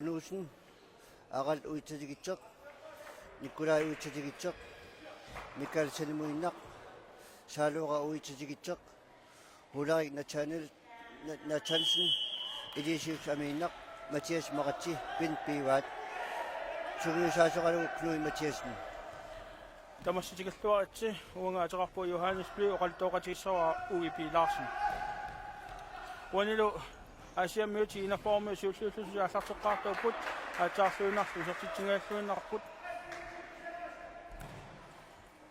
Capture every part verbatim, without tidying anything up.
Knudsen, Harald Uitsatigitseq, Nikolaj Uitsatigitseq, Mikael Sanimuinnaq, Saalora Uitsatigitseq, Ulrik Nathaniel, Na-, Nathansen, Eliasius Amiinnaq, Mathias Maratsi, Bent Pivaat. Sungiusaasoralugu Knud Mathiassen. Tamassi tikilluaritsi, uanga ateqarpunga Johannes Blue, oqaluttoqatigissavara Ugi P. Larsen. Uanilu Aasiammiut T-41-miut siulliullutik aallarteqqaartuupput, aatsaarluinnarlutik isertitsingajalluinnarput.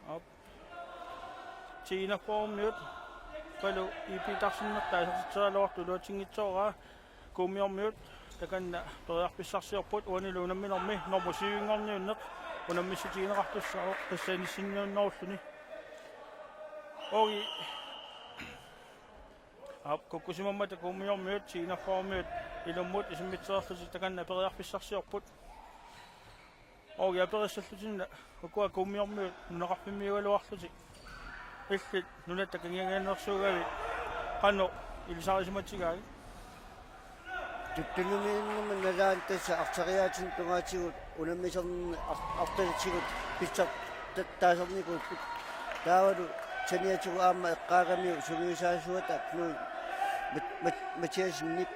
Aap. T-41-miut, Palu I P Petersen-ertaa isertitseriaraluartoq iluatsinngitsoorpaa. Kuummiormiut takanna periarfissarsiorput, uanilu unamminermi normu syv-inngorniunneq unammissutigineqartussaavoq, tassaniissinniunnerulluni. Ogi. Aap, kukkusimammata Kuummiormiut T-41-miut ilummut isimmitsereerlutik takanna periarfissarsiorput. Ogi, aperissallutinna ukua Kuummiormiut nunaqarfimmiugaluarlutik illit nunatta kangiangiannersuugavit qanoq ilisarisimatigaagit? Tuttunumiinnermi nalaani tassa arteriaatini tungaatigut unammisernerni ar-, artalatigut pissartaasarnikuupput. Taavalu saniatigut aamma eqqaagamiuk sungiusaasuata Knud Mat-, Mat-, Mathiassenip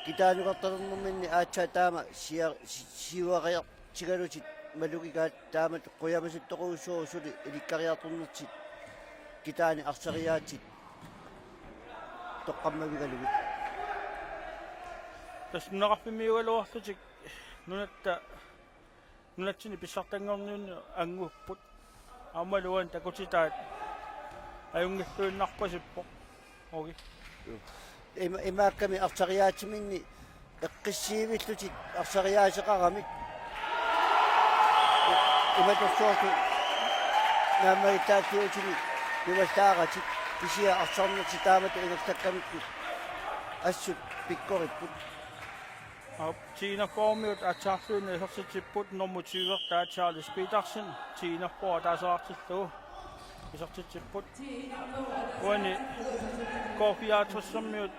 kitaanukartalernerminni aatsaat taama sia-, si-, siuariar- tigalutit malugigaat taamatut qujamasuttorujussuuvoq suli ilikkariartornertik kitaani arteriaatit toqqammavigalugit. Tassa nunaqarfimmiugaluarlutik nunatta, nunatsinni pissartanngorniunneq anngupput. Aammalu uani takutitaat ajunngilluinnarpasippoq. Ogi. Ima-, imaakkami arteriaatiminni eqqissiivillutik arteriaateqaramik. Imatorsuartut naammagittaartuutini pivallaaratik kisianni arsaarnertik taamatut ingerlakkamikkit assut pikkoripput. Aap, T-41-miut aatsaarluinnaq isertitsipput normu tyve-ertaa Charles Petersen, T-41 ataaseqartillugu isertitsipput. Uani K-fireogtres-ermiut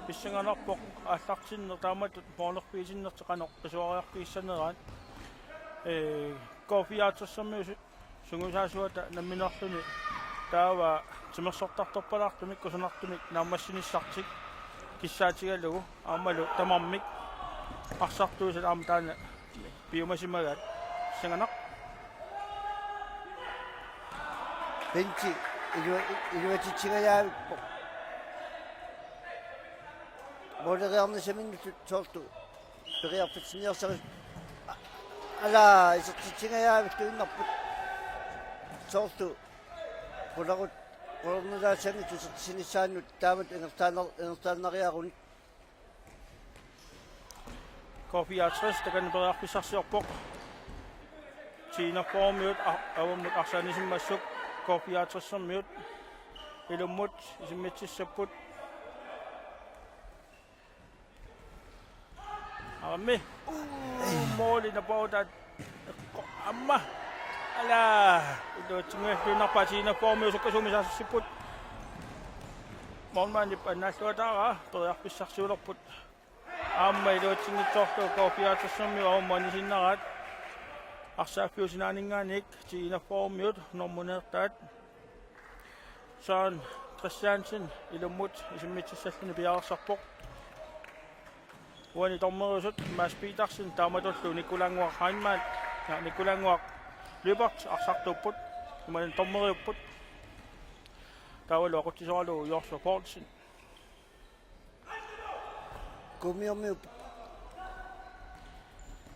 pissanganarpoq aallartinneq taamatut målerfigitinnertik qanoq pisuariarfigissaneraat. Ee, K-fireogtres-ermiut su-, sungiusaasuata nammineerluni taava timersortartorpalaartumik kusanartumik naammassinissartik kissaatigalugu aammalu tamarmik arsartuusat aamma taanna piumasimagaat. Pissanganaq. Benti ilua-, iluatsitsingajavippoq. Måleriarnissaminut soorlu periarfissinniarsarisi. Ala, isertitsingajavittuinnarput. Soorlu qularut-, qularnalaassanngitsut isertissinissaannut taamatut ingerlaannar-, ingerlaannariarunik. K-fireogtres takanna periarfissarsiorpoq. T-41-miut a-, avammut arsaannisimmassuk K-fireogtres-ermiut ilummut isimmitsissapput. Aammi. Uu, måli napautaa. Eqqo-, aamma. Ala. Iluatsinngilluinnarpaa T-41-miut sukkasuumik saassussipput. Målmandip annaalluataaraa periarfissarsiulerput. Aamma iluatsinngitsoorlugu K-fireogtres-ermiut aamma anisinnaraat. Arsaaffiup sinaaninngaanniit T-41-miut normu ni-ertaat Søren Christiansen ilummut isimmitsissalluni piareersarpoq. Uani dommeriusut Mads Petersen taamatullu Nikolannguaq Heilmann, ja, Nikolannguaq Lyberth arsartuupput, imaluunniit dommeriupput. Taavalu aqutsisoralugu Joshua Poulsen. Kuummiormiut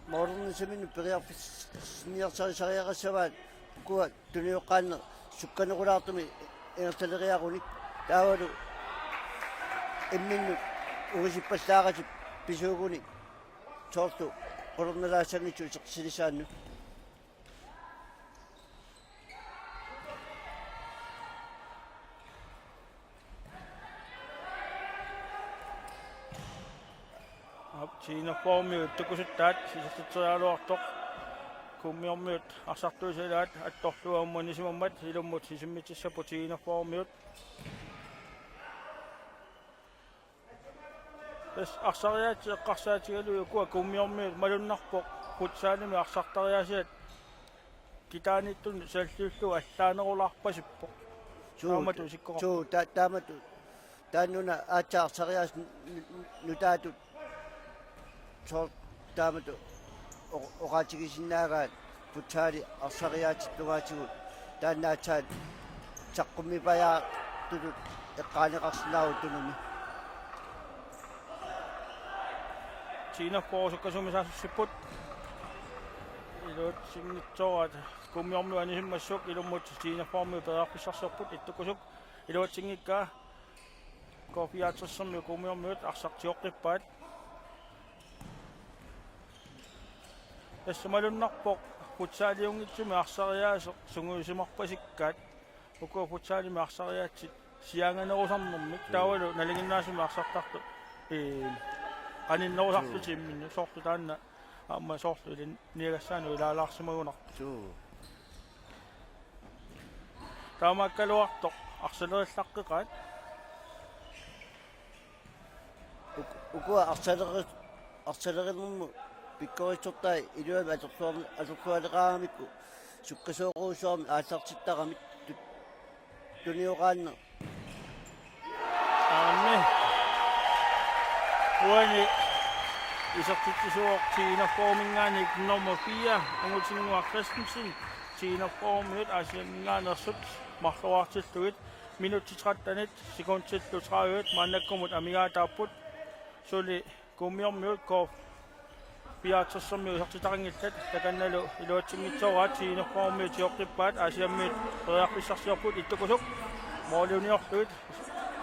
målernissaminut periarfissinniarsarisassavaat ukua tuniuqqaanneq sukkanerulaartumik ingerlaleriarunik taavalu imminnut uisippallaaratik pisuuguni soorlu qularnalaassanngitsut isertissinissaannut. Aap, T-41-miut takusuttaat isertitseriaraluartoq. Kuummiormiut arsartuisa ilaat attorlugu aamma anisimammat ilummut isimmitsissapput T-41-miut. Tassa arsariaatsit eqqarsaatigalugit ukua Kuummiormiut malunnarpoq futsalimi arsartariaasiat kitaaniittut salliullugu allaanerulaarpasippoq. Suu, taamatut isikkoqarpoq. Suu, ta-, taamatut. Taannuna aatsaat arsariaasut nu-, nu-, nutaatut soorlu taamatut o-, oqaatigisinnaagaat futsali arsariaatsit tungaatigut taanna aatsaat saqqummipajaartutut eqqaaneqarsinnaavoq Tunumi. T-enogfyrre sukkasuumik saassussipput. Iluatsinngitsooraat Kuummiormiut anisimmassuk, ilummut T-enogfyrremiut periarfissarsiorput, ittukkusuk iluatsinngikkaa. K fireoghalvtredsimiut Kuummiormiut arsaq tioqqippaat. Tassa malunnarpoq futsaliunngitsumik arsariaaseq sungiusimarpasikkaat. Ukua futsalimi arsariaatsit siaanganerusarnermik, mm, taavalu nalinginnaasumik arsartartut, ee, qaninnerusarlutik, mm, imminnut, soorlu taanna aamma soorlu ilinniagassaanut ilaalaarsimagunarpoq. Suu. Taamaakkaluartoq arsalerillaqqeqaat. Uk-, ukua arsaleri-, arsalerinermut pikkorissortai iluamik atorluar-, atorlualeqaramikku sukkasoorujussuarmik aallartittaramik tu-, tunioraanni. Aammi. Uani isertitsisuuvoq T-enogfyrreminngaanniit nummer fire, Ungutinnguaq Christensen, T-enogfyrremiut Aasianninngaanneersut marloraartillugit. Minutsit trettenit sekundsillu tredive maannakkumut amigaataapput. Suli Kuummiormiut K fireoghalvtredsimiut isertitaqanngillat, takannalu iluatsinngitsooraat T-enogfyrremiut tioqqippaat, Aasiammiut periarfissarsiorput, ittukkusuk mooliuniorlugit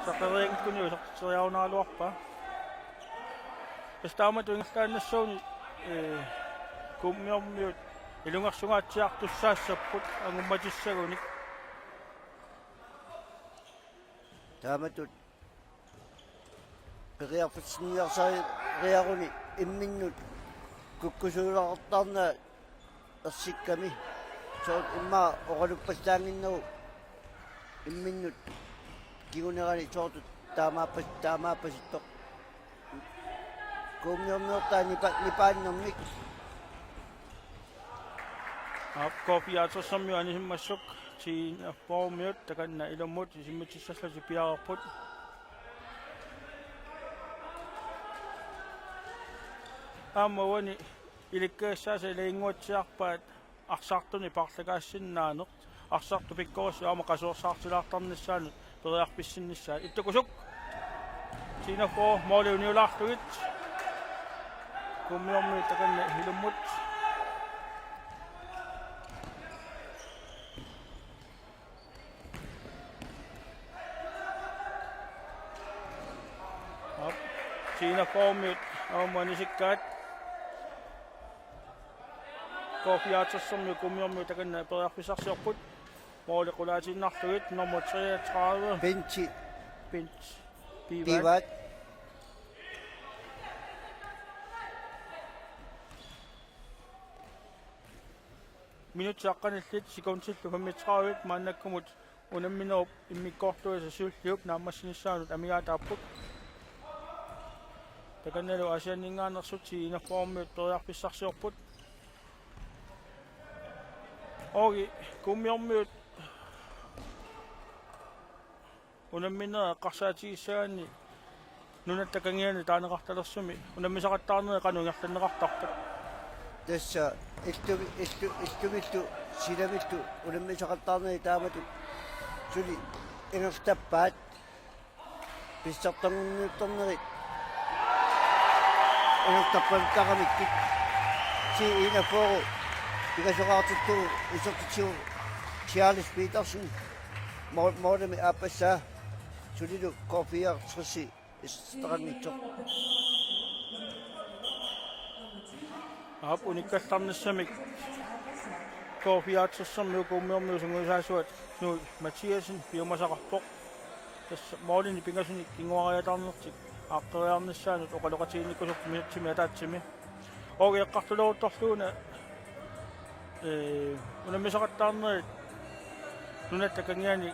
saqerianngikkunik isertitseriarunaraluarpaa. Tassa taamatut ingerlaannassaani, ee, Kuummiormiut ilungersungaatsiartussaassapput angumatissagunik. Taamatut periarfissinniarsariaruni imminnut kukkusuuleqartarnerat ersikkami. Soorlu immaqa oqaluppallaannginnerup imminnut kingunerani soorlu taamaappas-, taamaappasittoq. Kuummiormiortaa nipa-, nipaannermik. Aap, K fireoghalvtredsimiut anisimmassuk, T-enogfyrremiut takanna ilummut isimmitsissallutik piareerput. Aamma uani ilikkagassaasaa ilaginnguatsiarpaat arsartunik paarlakaasinnaaneq, arsartut pikkorissut aamma qasuersaartilaartarnissaannut periarfissinnissaat, ittukkusuk. T-enogfyrre mooli uniulaarlugit. Kuummiormiut takanna ilummut. Aap, T-enogfyrremiut aamma anisikkaat. K fireoghalvtredsimiut Kuummiormiut takanna periarfissarsiorput. Mooli qulaatiinnarlugit nummer treogtredive. Bent. Bent Pivaat. Pivaat. Minutsit aqqanillit sekundsillu femogtredive maannakkumut unamminerup immikkoortuisa siulliup naammassinissaanut amigaataapput. Takannalu Aasianninngaanneersut T-enogfyrremiut periarfissarsiorput. Ogi, Kuummiormiut unammineq eqqarsaatigissagaanni nunatta kangiani taaneqartalersumi unammisaqattaarneri qanoq ingerlanneqartarpat? Tassa illumi-, illu-, illumillu silamillu unammisaqattaarneri taamatut suli ingerlappaat. Pissartanngorniuttarnerit ingertarpaluttaramikkit. T-enogfyrre pingasoqaartillugu isertitsivoq Charles Petersen. Mo-, moolimi aappassaa sulilu K fireoghalvtreds isertitaqanngitsoq. Aap, unikkallarnissamik K fireoghalvtredsimiut Kuummiormiut sungiusaasuat Knud Mathiassen piumasaqarpoq. Tassa moolinik pingasunik kinguariataarnertik aaqqeriarnissaannut oqaloqatiginnikkusupput minutsimi ataatsimi. Ogi eqqartuleruttorluuna, ee, unammisaqattaarnerit nunatta kangiani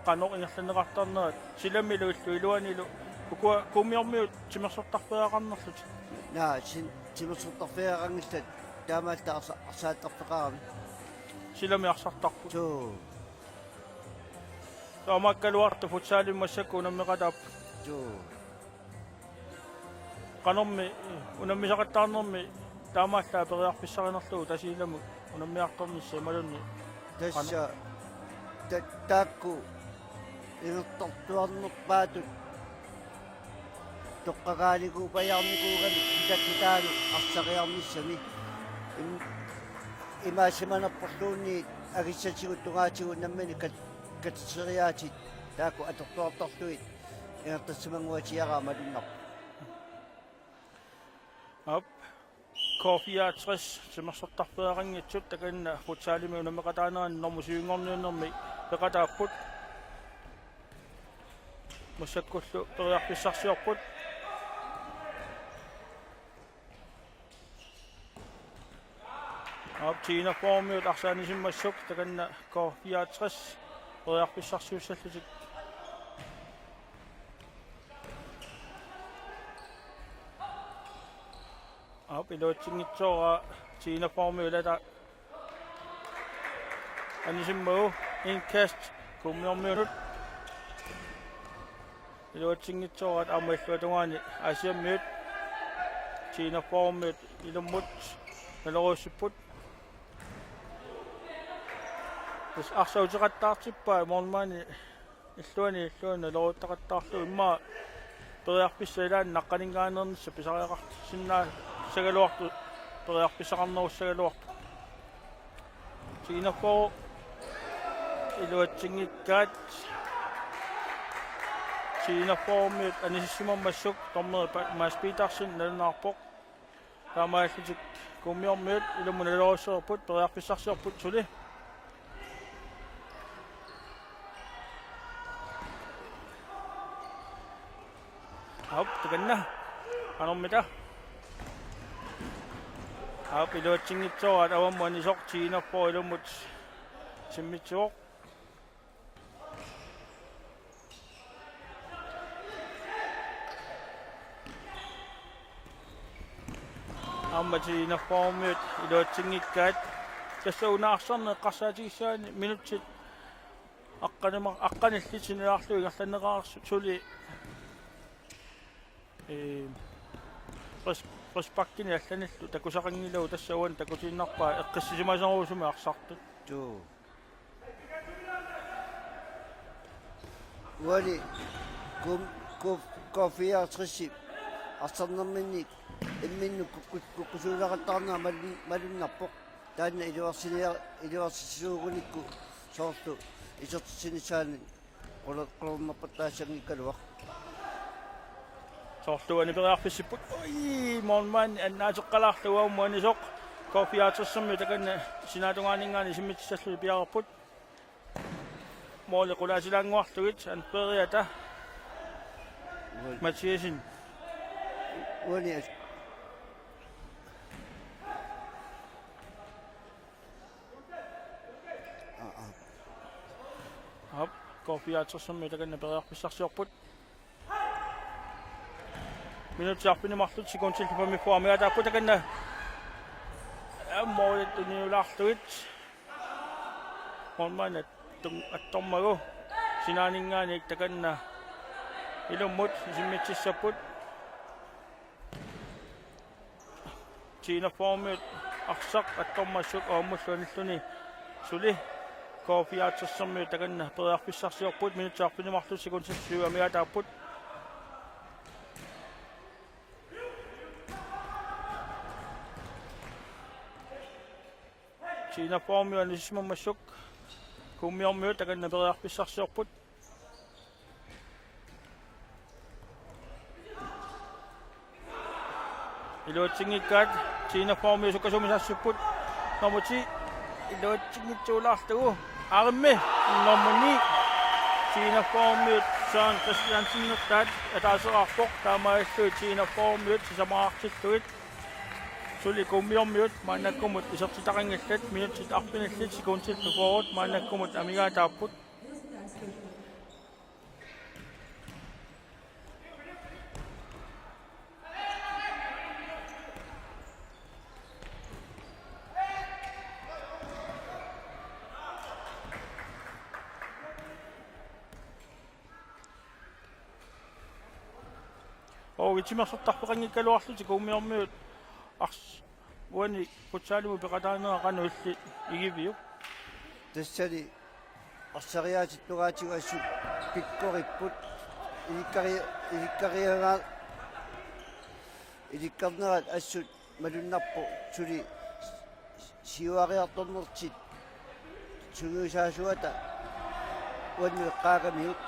qanoq ingerlanneqartarnerat silamilu illu iluanilu Ukua Kuummiormiut timersortarfeeraqarnerlutik. Naa, sin-, timersortarfeeraqanngillat taamaallaat arsa-, arsaattarfeqarami. Silami arsartarput. Suu. Taamaakkaluartoq futsalimi massakkut unammeqataapput. Suu. Qanormi unammisaqattaarnermi taamaallaat periarfissarinerlugu Tasiilamut unammiartornissaq imaluunniit? Tassa ta-, taakku inertortuarnerpaatut toqqagaanikuupajaarnikuugaluarluni kitakkitaanut arsariarnissami. Im-, imaasimanerporluunniit agissatigut tungaatigut nammineq kat-, katerseriaatsit taakku atortuartarlugit inertassimannguatiaraa malunnarpoq. Aap. K fireogtres timersortarfeeraqanngitsut takanna futsalimi unammeqataanerani normu syvinngorniunnermi peqataapput. Massakkullu periarfissarsiorput. Aap, T-enogfyrremiut arsaanisimmassuk takanna K fireogtres periarfissarsiussallutik. Aap, iluatsinngitsooraa T-enogfyrremiut ilata anisimmagu, indkast Kuummiormiunut. Iluatsinngitsooraat aamma illuatungaani Aasiammiut T-enogfyrremiut ilummut naloriussipput. Tassa arsaq uteqattaartippaa målmandi illuanni illuanni naloriuttaqattaarlugu, immaqa periarfissaq ilaanni naqqaninngaanneernissaa pisariaqarsinnaassagaluartoq periarfissaqarnerussagaluarpoq. T-enogfyrre iluatsinngikkaat, T-enogfyrremiut anisissimammassuk dommeri Pa-, Mads Petersen nalunaarpoq. Taamaalillutik Kuummiormiut ilummut naloriussereerput, periarfissarsiorput suli. Aap, takanna. Qanormita? Aap, iluatsinngitsooraat avammut anisoq, T-enogfyrre ilummut timmitsivoq. Aamma T-enogfyrremiut iluatsinngikkaat. Tassa una arsarneq eqqarsaatigissaani minutsit aqqanima-, aqqanillit sinnilaarlugit ingerlanneqareersut suli, ee, fris-, frisparkinik allanillu takusaqanngilagut, tassa uani takutiinnarpaa eqqissisimasorujussuarmik arsartut. Tuu. Uani K-, K-, K fireogtres arsarnerminni imminnut kukku-, kukkusuuleqattaarnera malun-, malunnarpoq. Taanna iluarsinia-, iluarsissuugunikku soorlu isertitsinissaanik qula-, qularnarpattaassanngikkaluaq. Soorlu uani periarfissipput. Ui, målmandi annaateqqalaarlugu aamma anisoq. K fireogtresimiut takanna sinaatungaaninngaanniit simmitsissallutik piareerput. Måli qulaatilaannguarlugit Andreata Uani. Mathiassen. Uani as-, aa, aa. Aap, K fireogtresimiut takanna periarfissarsiorput. Minutsit arfineq-marluk sekundillu femogfyrre amigaataapput takanna. Aamma målit tunniulaarlugit. Målmandi attum-, attormagu sinaaninngaanniit takanna ilummut isimmitsissapput. T-enogfyrremiut arsaq attormassuk avammullu anilluni suli K fireogtresimiut takanna periarfissarsiorput, minutsit arfineq-marluk sekundit syv amigaataapput. T-enogfyrremiut anisisimammassuk Kuummiormiut takanna periarfissarsiorput. Iluatsinngikkaat T-enogfyrremiut sukkasuumik saassupput. Nummer ti iluatsinngitsoorlaarlugu. Aarimmi nummer ni. T-enogfyrremiut Søren Christiansen nertaat ataaseraarpoq, taamaalilluni T-enogfyrremiut sisamaraartillugit. Suli Kuummiormiut maannakkumut isertitaqanngillat, minutsit arfinillit sekundillu fyrre maannakkumut amigaataapput. Timersortarfeqanngikkaluarlutik Kuummiormiut ars-, uani futsalimut peqataanera qanoq illit igiviuk? Tassani arsariaatittugaatigut assut pikkoripput ilikkari-, ilikkariagaa-, ilikkarnerat assut malunnarpoq suli siuariartornertik sungiusaasuata uannut eqqaagamiuk.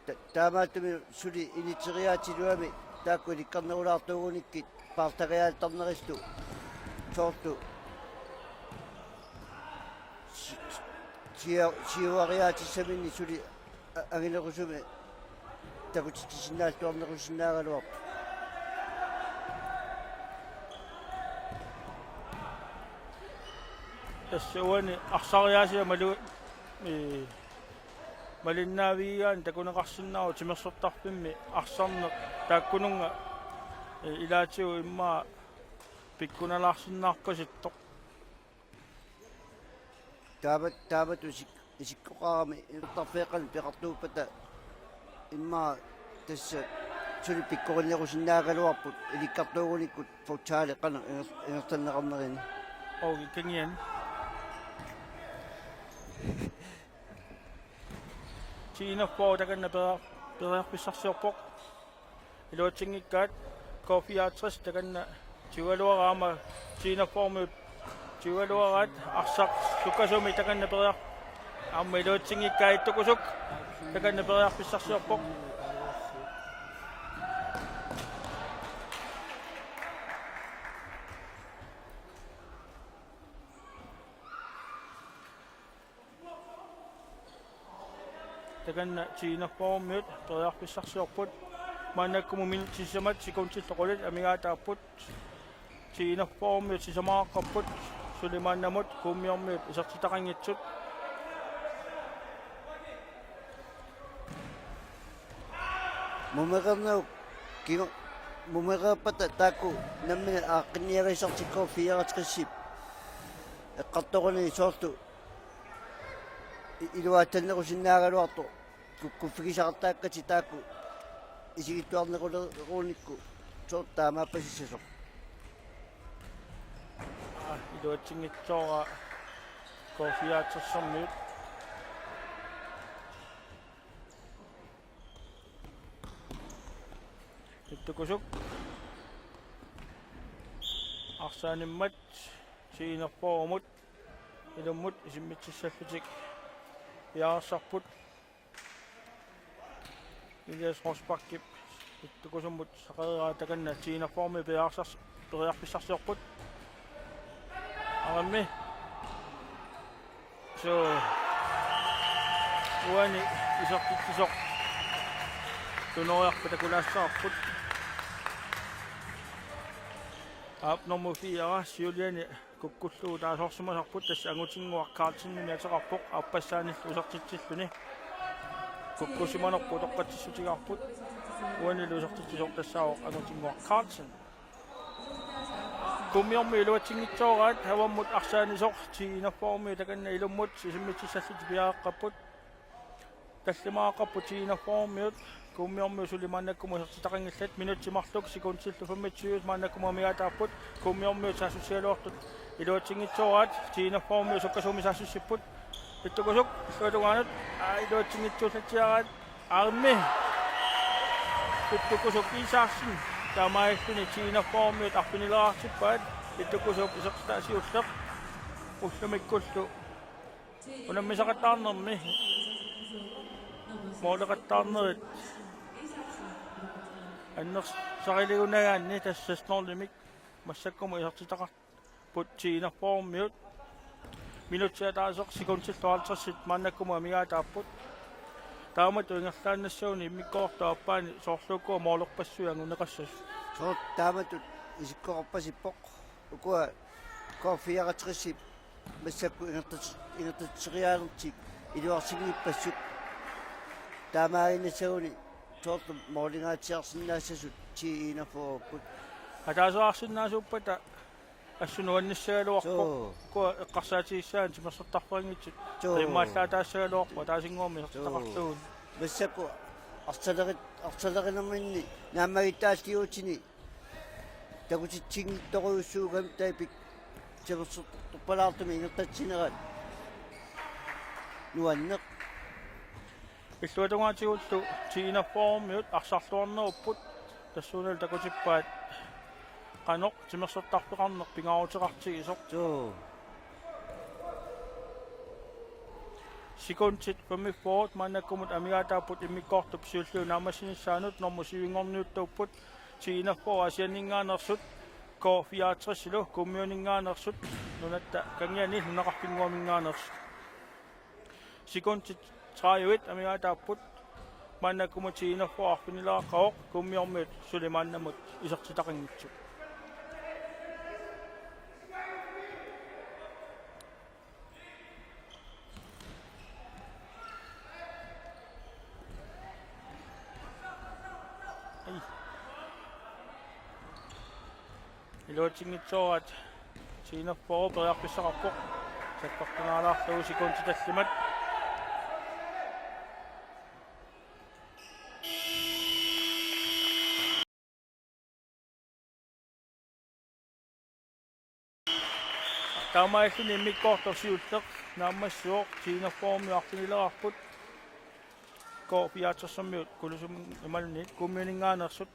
Ta-, taamaattumik suli initseriaatiluami taakku ilikkarnerulaartuugunikkit paartariaattarnerullu soorlu si-, sia-, siuariaatissaminnik suli a-, anginerusumik takutitsisinnaalluarnerusinnaagaluarpoq. Tassa uani arsariaasia malu-, ee, malinnaavigigaanni takuneqarsinnaavoq timersortarfimmi arsarneq taakkununnga, ee, ilaatigut immaqa pikkunalaarsinnaarpasittoq. Taama-, taamatut isik-, isikkoqarami ingertarfeeqqanik peqartuuppata immaqa tassa suli pikkorinnerusinnaagaluarput ilikkartuugunikkut futsali qanoq inger-, ingerlanneqarnerini. Ogi kangian. T enogfyrre takanna peria-, periarfissarsiorpoq. Iluatsinngikkaat K fireogtres takanna tigugaluaraat aamma T enogfyrremiut tigugaluaraat arsaq sukkasuumik takanna periar-, aamma iluatsinngikkaat Ittukusuk takanna periarfissarsiorpoq. Takanna T enogfyrremiut periarfissarsiorput. Maannakkumut minutsit sisamat sekundillu qulit amigaataapput. T enogfyrremiut sisamaaqqapput. Suli maannamut Kuummiormiut isertitaqanngitsut. Mumereernerup kingu-, mumereerpata taakku nammineq aaqqinniarisartik K fireogtresip eqqartoruni soorlu i-, iluaatsannerusinnaagaluartoq ku-, kuffigisaqartaakkatik taakku isigittuarnerulerunikku soorlu taamaappasissasoq. Aa, iluatsinngitsoorput K fireogtresimiut. Ittukusuk. Arsaanimmat T enogfyrremut ilummut isimmitsissallutik piareersarput. Elias Rosbachip Ittukusummut saqereeraa takanna T enogfyrremiut periarsars-, periarfissarsiorput. Arammi. Suu. Uani isertitsisoq. Tunoriarpat takulaassavarput. Aap, nummer fire, siuliani kukkullugu taasoorsimasarput, tassa Angutinnguaq Carlsenimik ateqarpoq, aappassaanillu isertitsilluni. Kukkussimanerput utoqqatsissutigaarput. Uanilu isertitsisoq tassaavoq Angutinnguaq Carlsen. Kuummiormiut iluatsinngitsooraat avammut arsaanisoq T enogfyrremiut takanna ilummut isimmitsissallutik piareeqqapput. Tallimaaqqapput T enogfyrremiut, Kuummiormiut suli maannakkumut isertitaqanngillat, minutsit marluk sekundillu femogtyve maannakkumut amigaataapput, Kuummiormiut saassussigaluartut iluatsinngitsooraat, T enogfyrremiut sukkasuumik saassussipput, Ittukusuk, illuatungaanut, aa, iluatsinngitsuullatsiaraat, aammi. Ittukusuk Isaksen, taamaalilluni T enogfyrremiut arfinileraartippaat, Ittukusup isertitaq siulleq, ullumikkullu unammisaqattaarnermi. Mooleqattaarnerit annersariligunaagaanni tassa seksten-imik massakkumut isertitaqarput T enogfyrremiut. Minutsit ataaseq sekundillu halvtredsit maannakkumut amigaataapput. Taamatut ingerlaannassaguni immikkoortup aappaani soorlu ukua moolerpassuit anguneqassasut. Sooq taamatut isikkoqarpasippoq. Ukua K fireogtresip massakkut ingerlat-, ingerlatseriaanertik iluarsinngippassuk. Taamaaginnassaguni soorlu moolingaatsiarsinnaassasut T enogfyrremiut. Ataaseqarsinnaasuuppata assut nuannissagaluarpoq. Suu. Ukua eqqarsaatigissaanni timersortarfeqanngitsut. Suu. Qiimmallaataassagaluarpoq ataasinnguamik isertitaqarlugu. Suu. Massakkut arsalerit Arsalerinerminni naammagittaalliuutini takutitsinngitsorujussuugami taipik timersortorpalaartumik ingerlatsinerat nuanneq. Illuatungaatigullu T enogfyrremiut arsarluarnerupput, tassuunalu takutippaat qanoq timersortarfeqarneq pingaaruteqartigisoq. Suu. Sekundit femogfyrre maannakkumut amigaataapput immikkoortup siulliup naammassinissaanut. Normu syvinngorniuttuupput T enogfyrre Aasianninngaanneersut, K fireoghalvtredsilu Kuummiuninngaanneersut, Nunatta Kangiani nunaqarfinnguaminngaanneersut. Sekundit tredive amigaataapput, maannakkumut T enogfyrre arfinileraqqavoq, Kuummiormiut suli maannamut isertitaqanngitsut. Ai. Iluatsinngitsooraat T enogfyrre periarfissaqarpoq. Sakkortunaalaarlugu sekundit tallimat. Taamaalilluni immikkoortoq siulleq naammassivoq, T enogfyrremiut arfinileraarput, K fireoghalvtredsermiut Kulusumik imaluunniit Kuummiuninngaanneersut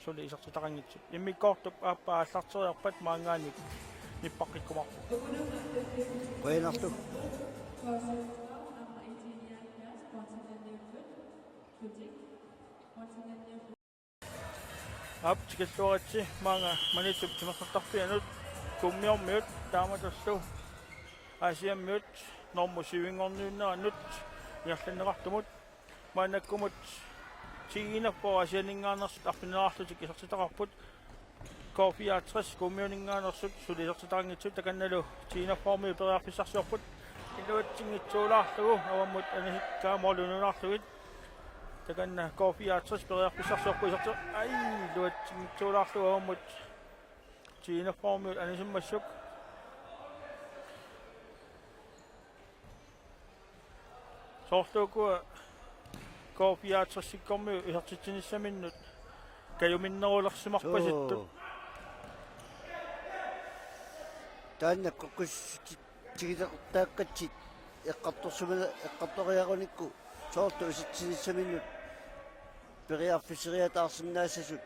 suli isertitaqanngitsut. Immikkoortup aappaa aallarteriarpat maanngaanniit nippaqqikkumaarpoq. Qujanarlu. Aap, tikilluaritsi maanga Maniitsup timersortarfianut, Kuummiormiut taamatullu Aasiammiut normu syvinngorniunnerannut ingerlanneqartumut. Maannakkumut T enogfyrre Aasianninngaanneersut arfinileraarlutik isertitaqarput, K fireoghalvtreds Kuummiuninngaanneersut suli isertitaqanngitsut, takannalu T enogfyrremiut periarfissarsiorput. Iluatsinngitsuulaarlugu avammut anisikkaa, målip nunaarlugit. Takanna K fireoghalvtreds periarfissarsiorput, iserti-, ai, iluatsinngitsuulaarlugu avammut T enogfyrremiut anisimmassuk. Soorlu ukua K fireoghalvtredsikkormiut isertitsinissaminnut kajuminnerulersimarpasittut. Suu. Taanna kukkus-, tigileqattaakkatsiit eqqartorsumana-, eqqartoriarunikku soorlu isertitsinissaminnut periarfisseriataarsinnaassasut.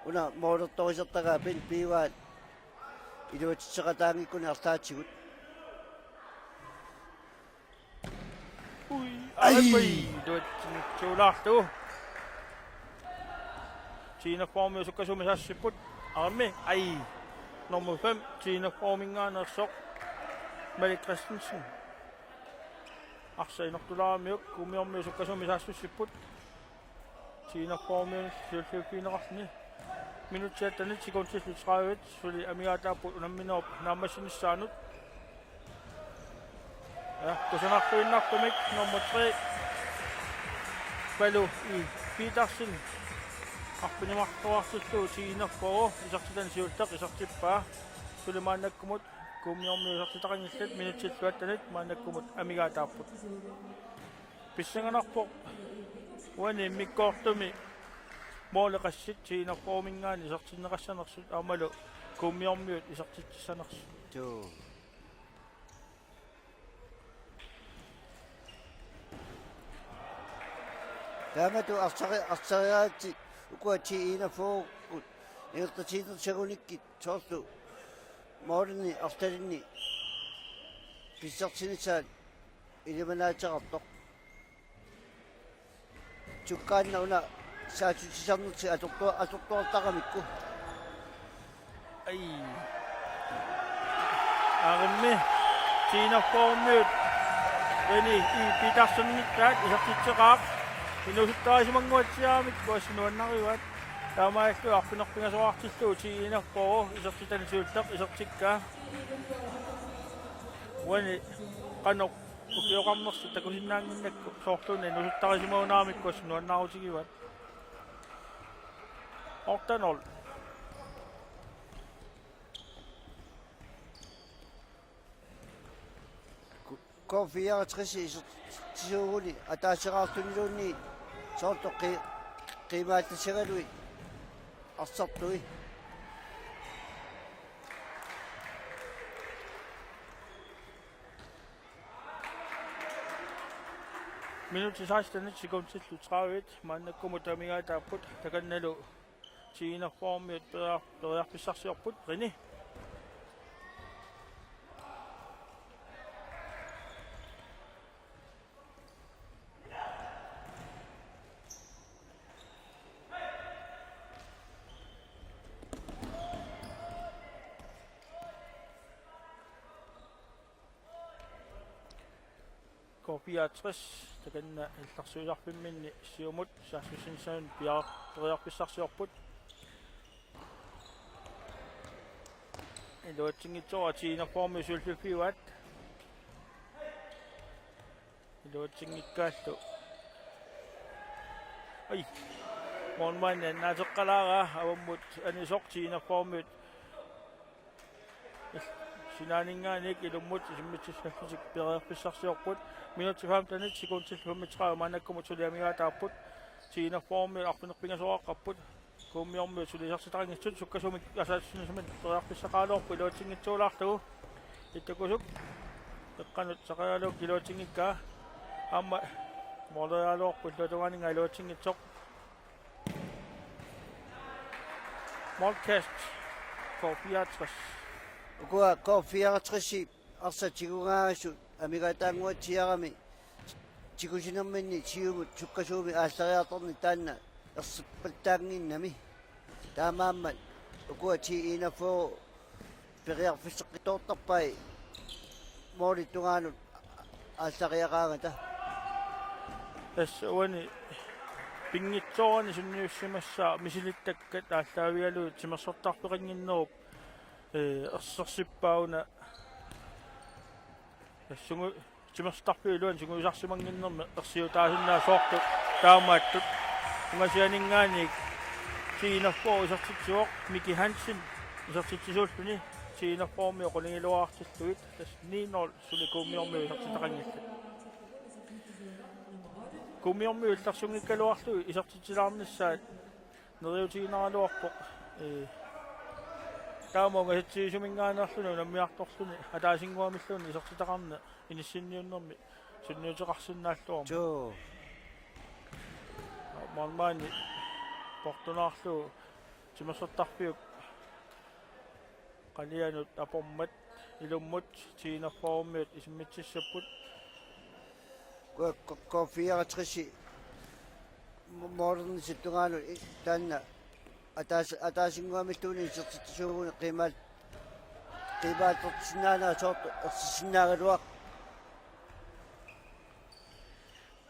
Una målertorisertagaa Bent Piuaat iluatsitseqataanngikkunik arlaatigut. Ui, ai, ai, ai, iluatsinngitsuulaarlugu. T enogfyrremiut sukkasuumik saassussipput. Armi, ai. Nummer fem, T enogfyrreminngaanneersoq, Malik Christensen. Arsaq inortulaaramiuk, Kuummiormiut sukkasuumik saassussipput. T enogfyrremiut siulliuffigineqarluni. Minutsit attenit sekundillu tredive suli amigaataapput unamminerup naammassinissaanut. Ja, kusanarluinnartumik nummer tre, Palu I. Petersen, arfineq-marloqartillugu T enogfyrre isertitani siulleq isertippaa. Suli maannakkumut Kuummiormiut isertitaqanngillat, minutsillu attenit maannakkumut amigaataapput. Pissanganarpoq uani immikkoortumi måli qassit T enogfyrreminngaanniit isertinneqassanersut aammalu Kuummiormiut isertitsissanersut. Joo. Taamatut arsari-, arsariaatsit ukua T enogfyrre-kut ingerlatiinnarsigunikkit soorlu målinni arlalinni pissarsinissaat ilimanaateqartoq. Sukkaannaq una saassussisarnertik atortua-, atortuartaramikku. Ai. Armi. T enogfyrremiut René I. Petersenip taat isertitseqaaq. Inuusuttarisimannguatsiaramikku assut nuannarivaat. Taamaalillutik arfineq-pingasoqartillugu T enogfyrre isertitani siulleq isertikkaa. Uani qanoq ukioqarnersut takusinnaannginnakku soorluuna inuusuttarisimaunaramikku assut nuannaarutigivaat. Otte nul. K fireoghalvtreds isertitsisuuguni ataasiaarluniluunniit soorlu qi-, Qiimaallassagaluit arsartui. Minutsit seksten sekundillu tredive maannakkumut amigaataapput, takannalu T enogfyrremiut periar-, periarfissarsiorput. René. K fireogtres, takanna illersuisarfimminni siumut saassussinissamut piar-, periarfissarsiorput. Iluatsinngitsoorput T enogfyrremiut siulliuffigaat. Iluatsinngikkaluarlugit. Ai. Målmandi annaateqqalaarpaa avammut anisoq. T enogfyrremiut sinaaninngaanniit ilummut isimmitsissallutik periarfissarsiorput. Minutsit femten sekundillu femogtredive maannakkumut suli amigaataapput. T enogfyrremiut arfineq-pingasoqaqqapput. Kuummiormiut suli isertitaqanngitsut, sukkasuumik ataatsiminngaanniit periarfissaqaraluarput iluatsinngitsoorlugu. Ittukusuk. Eqqanut saqeralugu iluatsinngikkaa. Aamma måleriaraluarput illuatungaaninngaanniit iluatsinngitsoq. Målkast K fireogtres. Ukua K fireogtres arsaq tigugaangassuk amigaataannguatsiarami tigusinerminni siumut sukkasuumik aallariartorneq taanna ersippataannginnami. Taamaammat ukua T enogfyrre periarfisseqqittoortarpai målip tungaanut aallariaqaangata. Tassa uani pinngitsoorani sunniussimassaaq misilittakkat aallaavigalugit timersortarfeqannginnerup, ee, ersersippaaguna. Tassunga timersortarfiup iluani sungiusarsimannginnermi ersiutaasinnaasut soorlu taamaattut. Ungasianinngaanniit T enogfyrre isertitsivoq, Miki Hansen isertitsisuulluni, T enogfyrremiut qulingiluaartillugit, tassa ni nul suli Kuummiormiut isertitaqanngillat. Kuummiormiut illersunngikkaluarlugit isertitsilaarnissaat neriuutiginaraluarpoq. Ee, taama ungasitsisuuminngaanneerluni unammiartorluni ataasinnguamilluunniit isertitaqarneq inissinniunnermi sunniuteqarsinnaalluarmat. Suu. Målmandi portunaarlugu timersortarfiup qalianut apormat ilummut T enogfyrremiut isimmitsissapput. K-, K-, K fireogtres mo-, målernissap tungaanut i-, taanna ataas-, ataasinnguamilluunniit isertitsisuuguni qiimaal-, qiimaallersinnaanerat soorlu ersisinnaagaluaq.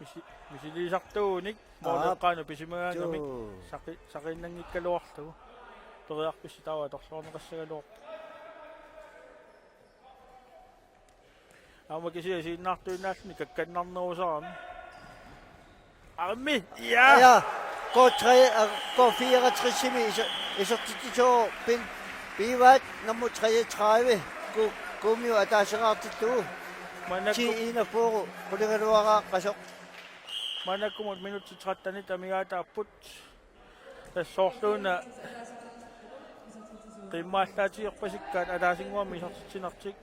Misi-, misiliisartuunik. Aa. Måleqqaanut pisimagaangamik. Suu. Saqi-, saqiinnanngikkaluarlugu. Periarfissaq taava atorluarneqassagaluarpoq. Aamma kisianni isiginnaartuinnaalluni kakkannarnerusarami. Armi, ja! Ja, K tre, øh, K fireogtres-imi iser-, isertitsisuuvoq Pil-, Pivaat nummer treogtredive, Ku-, Kuummiut ataaseqartillugu. Maannakkut T enogfyrre qulingiluaraaqqasoq. Maannakkumut minutsit trettenit amigaataapput. Tassa soorluuna qiimaallaatigerpasikkaat ataasinnguamik isertitsinertik.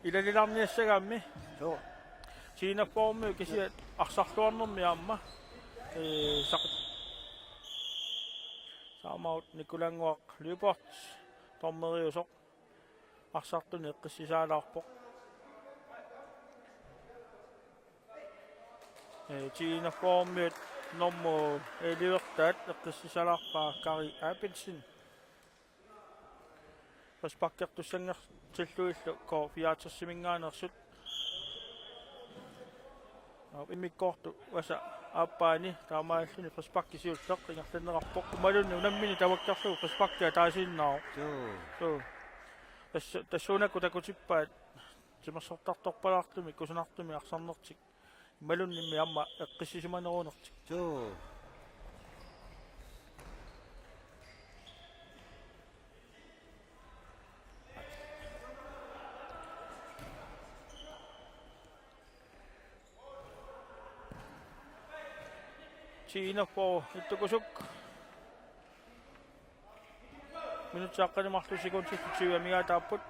Ilalilaarniassagaammi. Joo. T enogfyrremiut kisiat arsarluarnermi aamma. Ee, saq-, saamaut Nikulaannguaq Lyberth dommeriusoq. Arsartunik eqqissisaalaarpoq. Ee, T enogfyrremiut nummer elleve-taat eqqissisalaarpaa Kari Abelsen. Frisparkertussanngertillugillu K fireogtres-iminngaanneersut. Aap, immikkoortup vasap aappaani taamaalilluni frisparki siulleq ingerlanneqarpoq. Imaluunniit unammineq tamakkerlugu frisparki ataasiinnaavoq. Joo. Joo. Tassa, tassuunakkut takutippaat timersortartorpalaartumik kusanartumik arsarnertik. Imaluunniimmi aamma eqqissisimanerunertik. Joo. T enogfyrre ittukusuk. Minutsit aqqaneq-marluk sekundit tyve amigaataapput.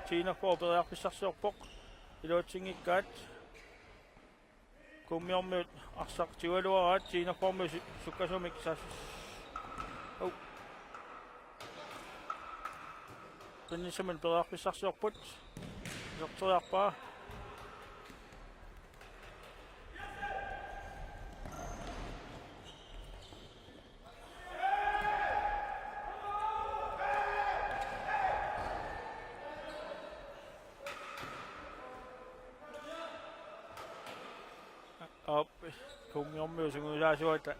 T enogfyrre periarfissarsiorpoq. Iluatsinngikkaat. Kuummiormiut arsaq tigugaluaraat, T enogfyrremiut su-, sukkasuumik saas-, au. Qinnissaminnut periarfissarsiorput. Iserteriarpaa. Aap, Kuummiormiut sungiusaasuata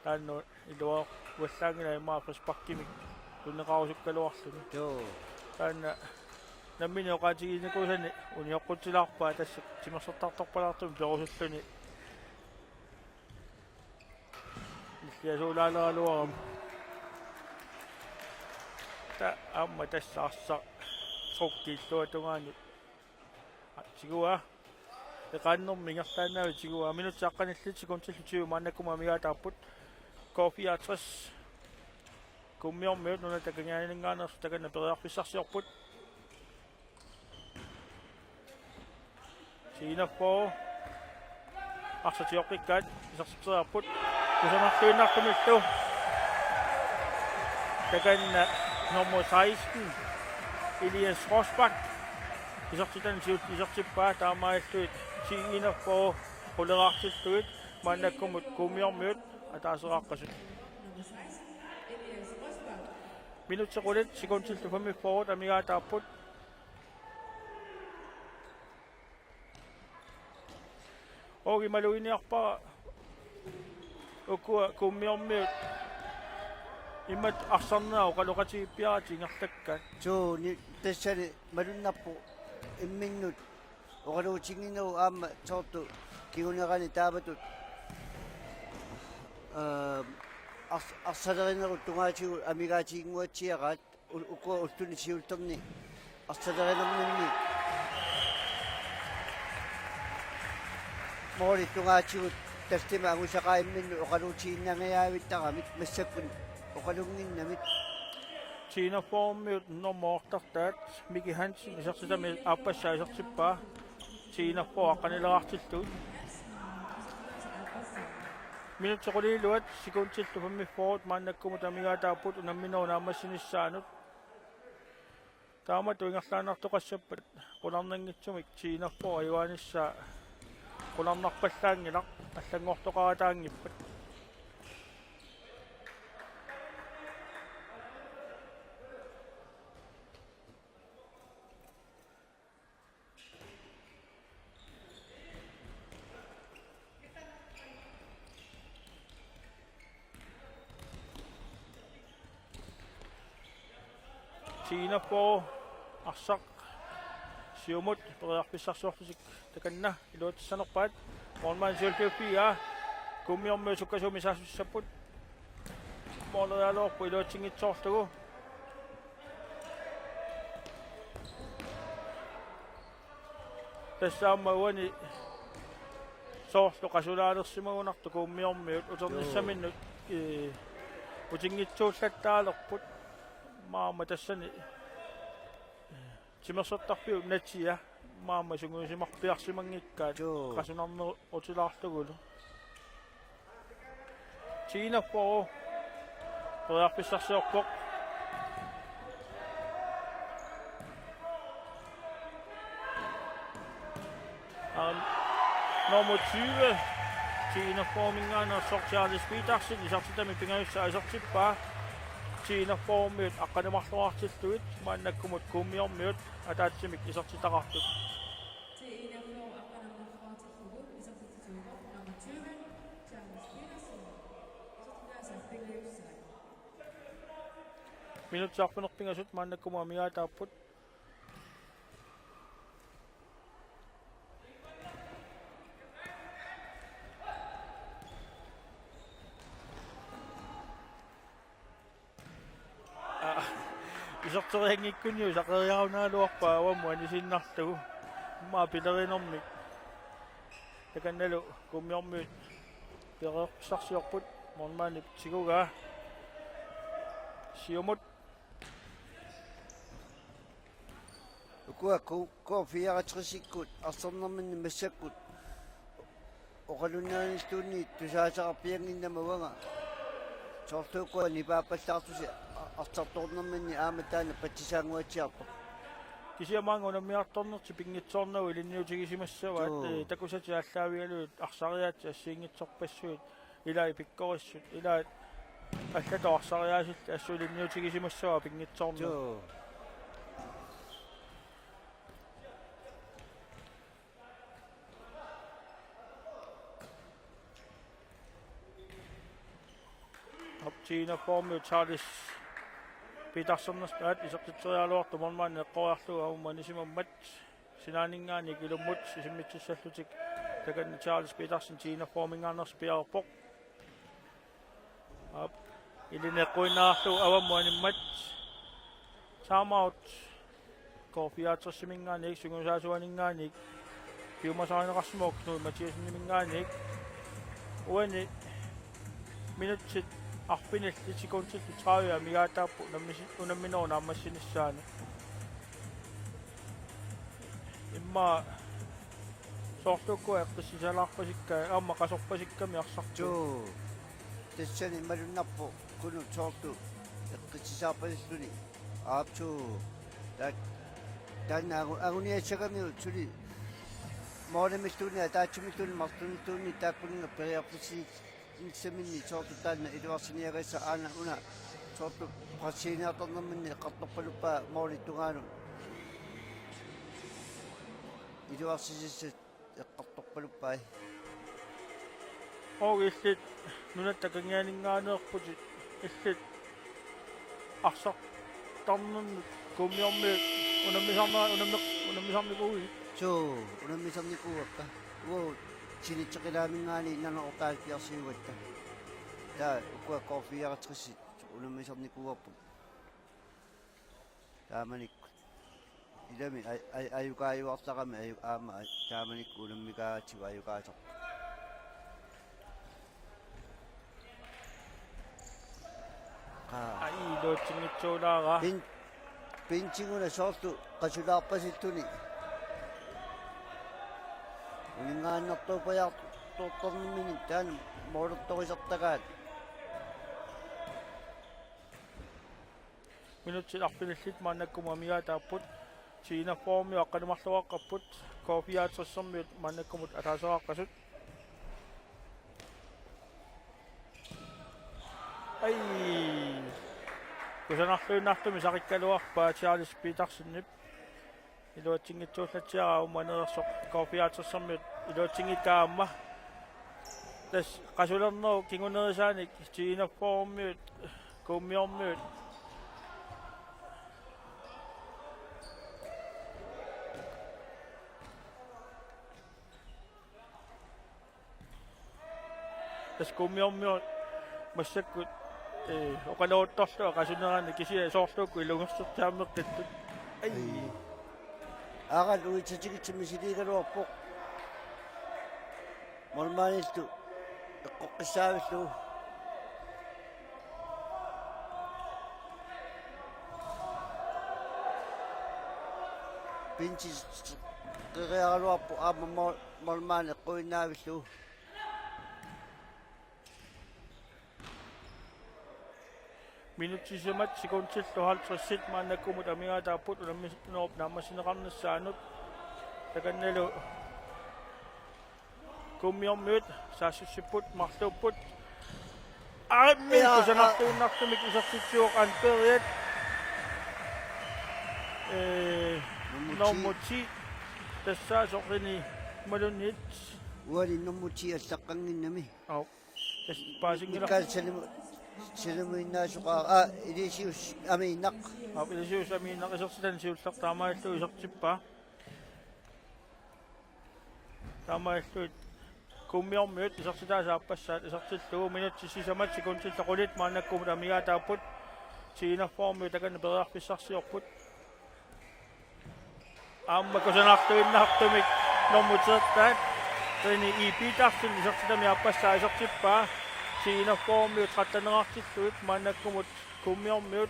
taanna iluaruallaanngilaq, immaqa frisparkimik tunneqarusukkaluarluni. Joo. Taanna nammineq oqaatiginikuusani unioqqutsilaarpaa, tassa timersortartorpalaartumik perusulluni. Nilliasuulaaleraluarami. Ta-, aamma tassa arsaq trukki illuatungaani. Tiguaa. Eqaannermi ingerlaannavik tiguaa. Minutsit aqqanillit sekundillu tyve maannakkumut amigaataapput. K fireogtres. Kuummiormiut nunatta Akungaaninngaanneersut takanna periarfissarsiorput. T enogfyrre. Arsaq tioqqikkaat isertitseriarput. Kusanarluinnartumillu. Takanna nummer seksten, Elias Rosbach. Isertitani siulleq isertippaa, taamaalilluni T enogfyrre quleraartillugit maannakkumut Kuummiormiut ataaseqaqqasut. Minutsit qulit sekundillu femogfyrre amigaataapput. Ogi maluginiarpara ukua Kuummiormiut imatut arsarnerat oqaloqatigiippiaratik ingerlakkaat. Suu, ni-, tassani malunnarpoq imminnut oqaluutinnginnerup aamma soorlu kingunerani taamatut, aa, ars-, arsalerinerut tungaatigut amigaatiginnguatsiaraat u-, ukua ulluni siullerni arsalerinerminni. Målit tungaatigut tallimat angusaqaat imminnut oqaluutiginnangajavittaramik massakkut oqalunnginnamik. T enogfyrremiut nummer otteogtredive, Miki Hansen, isertitami aappassaa isertippaa. T enogfyrre aqqanileraartillugit. Minutsit qulit iluat sekundillu femogfyrre maannakkumut amigaataapput unamminerup naammassinissaanut. Taamatut ingerlaannartoqassappat qularnanngitsumik T enogfyrre ajugaanissaq qularnarpallaanngilaq, allanngortoqarataanngippat. T enogfyrre arsaq siumut periarfissarsiorlutik takanna iluatissanerpaat. Målmand siulliuffigaa. Kuummiormiut sukkasuumik saassussapput. Målerialuarpoq iluatsinngitsoorlugu. Tassa aamma uani soorlu qasulaalersimagunartoq Kuummiormiut uternissaminnut, ee, utinngitsuullattaalerput. Maama tassani, ee, timersortarfiup natia maama sungiusimarpiarsimanngikkaat. Joo. Qasunarnerutilaarlugulu. T enogfyrre periarfissarsiorpoq. Aam, nummer tyve, T enogfyrreminngaanneersoq Charles Petersen, isertitami pingajussaa isertippaa. T enogfyrremiut aqqaneq-marloriartillugit maannakkumut Kuummiormiut ataatsimik isertitaqartut. Minutsit arfineq-pingasut maannakkumut amigaataapput. Aa, iserterianngikkunniu saqeriarunaraluarpaa avammut anisiinnarlugu. Immaqa pilerinermik. Takannalu Kuummiormiut Periarfissarsiorput, målmandip tigugaa. Siumut. Ukua K-, K-fireogtresikkut arsornerminni massakkut oqalunniarnilluunniit tusaaseqarpiannginnama uanga. Soorlu ukua nipaappallaartusi a-, arsartoornerminni aamma taanna patsisaannguatsiartoq. Kisianni maanga unammiartornertik pinngitsoornagu ilinniutigisimassavaat. Joo. Ee, takusatik aallaavigalugit arsariaatsit assigiinngitsorpassuit, ilaat pikkorissut, ilaat allatut arsariaasillit, assut ilinniutigisimassavaat pinngitsoornagu. Joo. Aap, T enogfyrre-miut Charles Petersen, aat, isertitseriaraluartoq målmandi eqqoriarlugu aamma manisimammat sinaaninngaanniit ilummut isimmitsissallutik. Takanna Charles Petersen T enogfyrre-minngaanneersoq piareerpoq. Aap, ilineqquinnarlugu avammut animmat. Timeout. K-fireogtres-iminngaanniit, sungiusaasuaninngaanniit piumasarineqarsimavoq, Knud Mathiassen-iminngaanniit. Uani minutsit arfinillit sekundillu tredive amigaataapput unammisi-, unamminerup naammassinissaanut. Immaqa soorlu ukua eqqissisalaarpasikka, aamma qasorpasikkami arsartut. Joo. Tassani malunnarpoq Knud soorlu eqqissisaarpasilluni. Aapsuu. Ta-, taanna angu-, anguniassagamiuk suli målimilluunniit ataatsimiilluunniit marlunilluunniit taakkuninnga periarfissi-, -nissaminni soorlu taanna iluarsiniagassaq, aana una soorlu pressiniartarnerminni eqqartorpaluppaa målip tungaanut. Iluarsisassat eqqartorpaluppai. Oog, illit nunatta kangianinngaanneerputit, illit arsartarnernut Kuummiormiut unammisarnera-, unammi-, unammisarnikuuit? Suu, unammisarnikuuakka. Uagut sinitseqilaaminngaanniit nanortaat piarsiugatta. Taava ukua K-fireogtres-it unammisarnikuuarput. Taamanikkut. Ilami aj-, aj-, ajugaajuartarami aju-, aamma aj-, taamanikkut unammikaatigut ajugaasarput. Qaa. Ai, iluatsinngitsoorlaaraa. Pin-, pinsiguna soorlu qasulaarpasilluni. Uninngaannartuupajaartortarnermini taanna målertorisartagaat. Minutsit arfinillit maannakkumut amigaataapput. T enogfyrre-miut aqqaneq-marloqaqqapput. K-fireogtres-ermiut maannakkumut ataaseqaqqasut. Ai. Kusanarluinnartumik saqikkaluarpaa Charles Petersenip. Iluatsinngitsuullatsiaraa aamma aneersoq K-fireogtres-ermiut iluatsinngikkaat aamma. Tassa qasulernerup kingunerisaanik T enogfyrre-miut, Kuummiormiut. Tassa Kuummiormiut massakkut, ee, oqaloqattorlunga qasunerani, kisianni soorlu ukua ilungersortaameqqittu. Ai. Ai. Aaral uitsatigitsimisiliigaluarpoq. Målmandillu eqqoqqissaavillugu. Pinsi qeriaraluarpoq aamma mål-, målmand eqquinnaavillugu. Minutsit sisamat sekundillu halvtredsit maannakkumut amigaataapput unamminerup naammassineqarnissaanut. Takannalu Kuummiormiut saassussipput, marluupput. Aamma, ja, kusanartuinnartumik isertitsivoq anføreriat. Ee, nummer ti. Nummer ti. Tassa soqini malunnit. Uani nummer ti allaqqannginnami. Au. Tassa paasinngilaq. Mikael Salimu-, Salimuinnaasoqaaq. Aa, Ilisius Amiinnaq. Au, Ilisius Amiinnaq isertitani siulleq taamaalillugu isertippaa. Taamaalillutik Kuummiormiut isertitaasa aappassaat isertillugu minutsit sisamat sekundillu qulit maannakkumut amigaataapput. T enogfyrre-miut takanna periarfissarsiorput. Aamma kusanartuinnartumik nummer tretten. Rene I. Petersen isertitami aappassaa isertippaa. T-enogfyrremiut tretten-erartillugit maannakkumut Kuummiormiut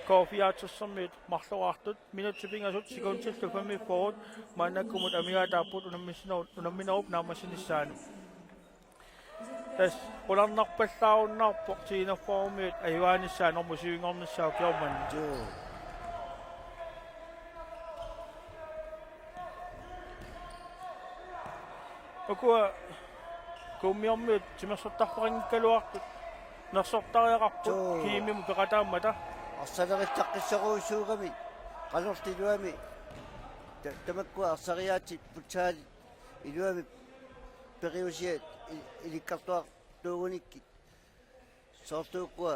K fireoghalvtredsimiut marloraartut. Minutsit pingasut sekundillu femogfyrre maannakkumut amigaataapput unammissino-, unamminerup naammassinissaanut. Tassa qularnarpallaarunnaarpoq T-enogfyrremiut ajugaanissaa normu syvinngornissaa ukioq manna. Joo. Ukua Kuummiormiut timersortarfeqanngikkaluartut nersortariaqarput. Joo. Kiimimut peqataammata. Arsalerittaqqissorujussuugami qanorlu iluamik ta-, tamakkua arsariaatsit futsal iluamik periusiat i-, ilikkartuartuugunikkit. Soorlu ukua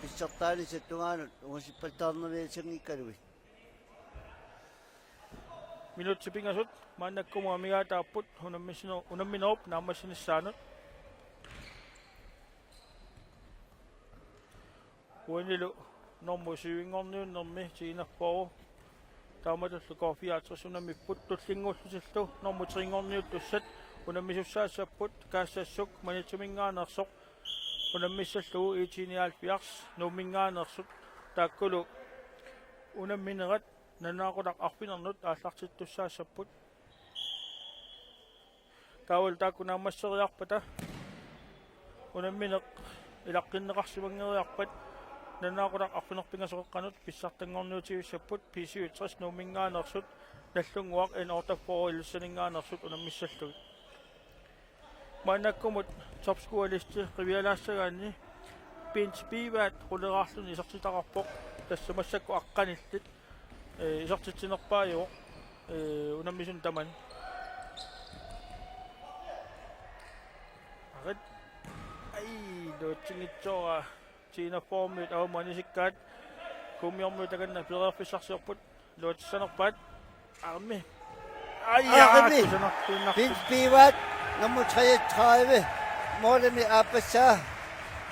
pissartaanissat tungaanut ungasippaltaarnaviasanngikkaluit. Minutsit pingasut maannakkumut amigaataapput unammissino-, unamminerup naammassinissaanut. Uanilu normu syvinngorniunnermi T-enogfyrre taamatullu K fireoghalvtreds unammipput. Tullinnguullutillu normu trinngorniuttussat unammisussaassapput. Kaassassuk Maniitsuminngaanneersoq unammissallugu, I T nioghalvfjerds Nuumminngaanneersut. Taakkulu unamminerat nalunaaqutaq arfinernut aallartittussaassapput. Taavalu taakku naammasseriarpata unammineq ilaqqinneqarsimanngeriarpat nalunaaqutaq arfineq-pingasoqeqqanut pissartanngorniutivissapput. B syvogtres Nuumminngaanneersut, Nagdlunguaq N otteogfyrre Ilulissaninngaanneersut unammissallugit. Maannakkumut topscorelisti qivialaassagaanni Bent Pivaat quleraarluni isertitaqarpoq, tassa massakkut aqqanillit, ee, isertitsinerpaajuvoq, ee, unammisunut tamani. Arit. Ai, luutsinngitsoora. T-enogfyrremiut aamma anisikkaat. Kuummiormiut takanna periarfissarsiorput. Luutissanerpaat. Armi. Ai, Armi. Aa, kusanartuinnarput. Bent Pivaat, nummer treogtredive. Målimi aappassaa.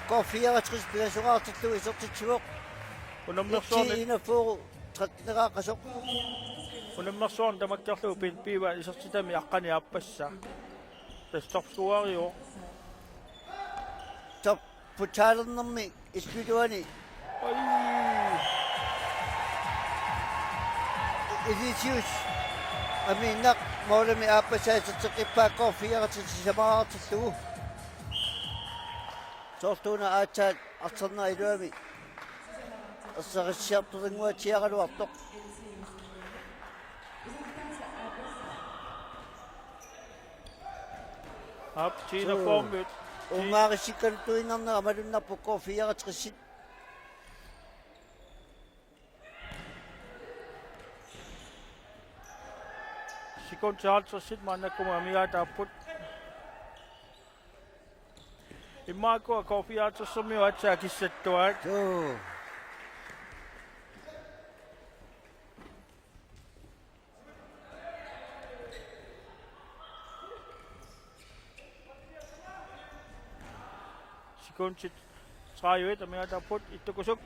K fireogtres pingasungaartillugu isertitsivoq. Unammersuarni. T-enogfyrre tretten-eraaqqasoq. Unammersuarni tamakkerlugu Bent Pivaat isertitami aqqani aappassaa. Tassa topscoreriuvoq. Top futsalernermi illutuani. Oi. Ilisius Amiinnaq målimi aappassaa iserteqqippaa K fireogtres sisamaraartillugu. Soorluuna aatsaat artornera iluamik ersarissiartulinnguatsiaraluartoq. Aap, T-enogfyrremiut. Uumaarissikkaluttuinnarnera malunnarpoq K fireogtresit. Sekundit halvtredsit maannakkumut amigaataapput. Immaqa K fireogtresimiut aatsaat kissattuaat. Joo. Sekundit tredive amigaataapput, ittukusuk.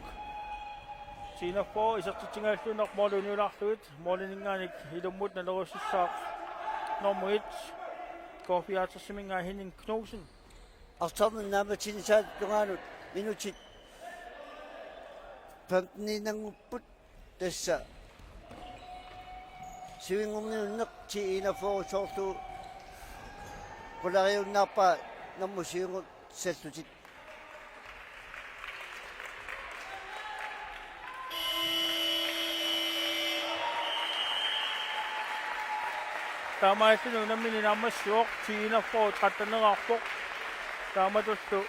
T-enogfyrre isertitsingajalluinnarpoq måli uniulaarlugit, måliminngaanniit ilummut nalerusussaaq nummer et, K fireogtresiminngaanniit Henning Knudsen. Artorneq naammassinissaata tungaanut minutsit femteniinnanngupput. Tassa syvinngorniunneq T-enogfyrre soorlu quleriunnaarpaa nummer syvimut sallutit. Taamaalilluni unammineq naammassivoq, T-enogfyrre tretten-erarpoq. Taamatullu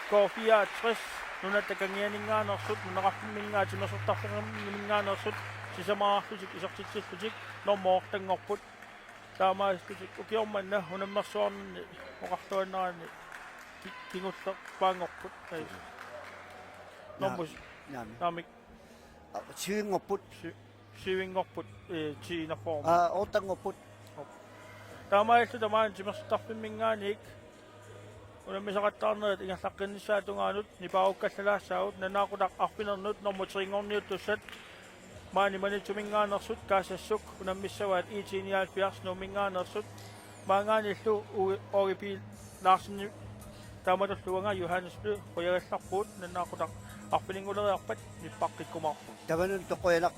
K fireogtres Nunatta Kangianinngaanneersut, nunaqarfimminngaanniit timersortarfimminngaanneersut sisamaraarlutik isertitsillutik nummer ottenngorput. Taamaalillutik ukioq manna unammersuarninni oqarluaannaraanni ki-, kingullerpaanngorput. Ai. Naa-, nummer s-, naamik. Naamik. Aa, syvinngorput. Sy-, syvinngorput, ee, T-enogfyrre. Aa, ottenngorput. Op. Taamaalillutik tamaani timersortarfimminngaanniit unammisaqattaarnerit ingerlaqqinnissaata tungaanut nipaarukkallalaassapput, nalunaaqutaq arfinernut nummer tre-nngorniuttussat maani Maniitsuminngaanneersut Kaassassuk unammissavaat I T nioghalvfjerds Nuumminngaanneersut. Maanngaanniillu Uge P. Larsen taamatullu uanga Johannes Bø qujagallarpugut, nalunaaqutaq arfininnguuleriarpat nippaqqikkumaarpugut. Tamanut toqujanaq.